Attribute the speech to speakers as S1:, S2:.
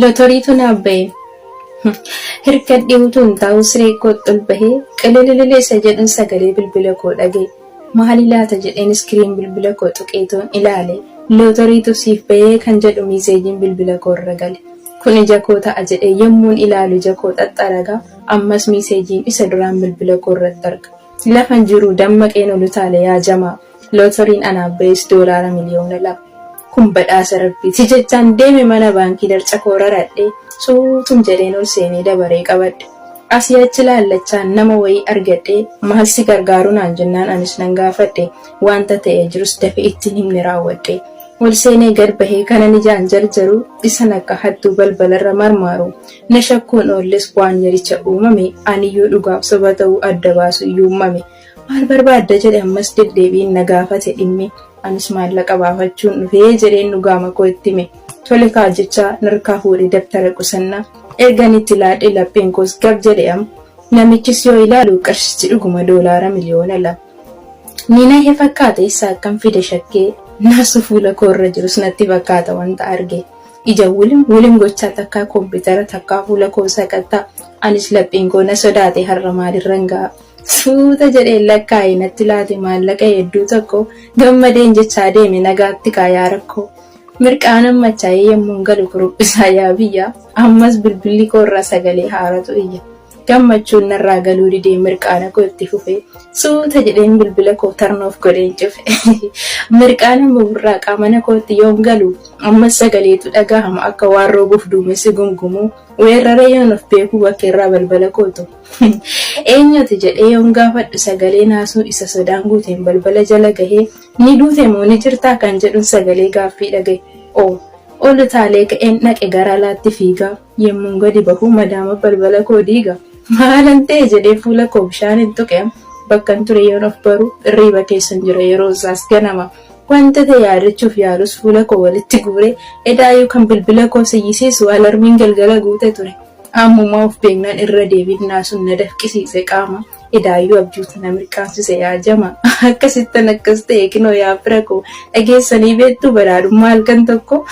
S1: Lotoriitu naaf bahe. Hirkadhee utuun taa'uu siree kootti ol bahee qilililili isa jedhun sagalee bilbila koo dhagaye. Maali laata jedheen iskiriin bilbila koo tuqeetoon ilaale. Lootoriitu siif bahee kan jedhu miiseejiin bilbila koo irra gale. Kun ija koo ta'a jedhee yommuun ilaalu ija koo xaxxaraga ammas miiseejiin isa duraan bilbila koo irratti arga. Lafan jiruu dammaqeen ol utaale yaa jamaa. Lootoriin anaaf bahes doolaara 2,000,000. Kun badhaasa Rabbiiti jechaan deeme mana baankii darca koo raradhee suutum jedheen ol seenee dabaree qabadhe. Asii achi laallachaan nama wayii argadhee maal si gargaaru naan jennaan anis nan gaafadhe wanta ta'ee jirus dafee itti hin himne raawwadhe. Ol seenee gad bahee kanan ijaan jarjaru isan akka hattuu balbalarra marmaaru. Na shakkuun oolles waan yericha uumame aniyyuu dhugaaf soba ta'uu adda baasu iyyuu mame. Maal barbaadda jedhe ammas deddeebiin na gaafate dhimmi. Anis maallaqa baafachuun dhufee jedheen dhugaama koo itti hime. Tole kaa jechaa narkaa fuudhe dabtara qusannaa. Ergan itti laadhe lapheen koos gab jedhe amma. Namichis yoo ilaalu qarshichi dhuguma doolaara 2,000,000. Ni nahe fakkaata eessaa akkan fide shakkee naasu fuula koo irra jirus natti fakkaata wanta arge. Ija wilim wilim gochaa takkaa koompitara takkaa fuula koo saqattaa. Anis lapheen koo na sodaate har'a maalirran ga'a. Suuta jedheen lakkaa'e natti laate maallaqa hedduu tokko gammadeen jechaa deeme nagaatti kaa yaa rakkoo. Mirqaanan machaa'ee yommuun galu kuruphisaa yaa biyya ammas bilbilli koorraa sagalee haaratu iyya. Gammachuun narraa galuu didee mirqaana koo itti fufe suuta jedheen bilbila koo tarnoof godheen cufe. Mirqaana buburraaqaa mana kootti yoon galu ammas sagaleetu dhagahama akka waan roobuuf duumessi gumgumu weeraree yoon of beekuu bakkeerraa balbala kootu. Eenyuti jedhee yoon gaafadhu sagalee naasuu isa sodaan guuteen balbala jala gahee ni duute moo ni jirtaa kan jedhun sagalee gaaffii dhagahe. Oo! Ol utaalee ka'een dhaqe gara alaatti fiigaa yemmuun gadi bahu madaama balbala koo diiga. Maalan ta'e jedhee fuula koo bishaaniin tuqe bakkan ture yoon of baru irriiba keessan jira yeroo isaas ganama. Wanta ta'e yaadachuuf yaalus fuula koo walitti guure edaayyuu kan bilbila koo siyyisiisu alarmiin galgala guute ture. Ammuma of beeknaan irra deebiin naasuun na dafqisiise qaama. Edaayyuu abjuutu na mirqaansise yaa jama. Akkasittan akkas ta'e kinoo yaa fira koo. Dhageessanii beektuu badhaadhummaa halkan tokko.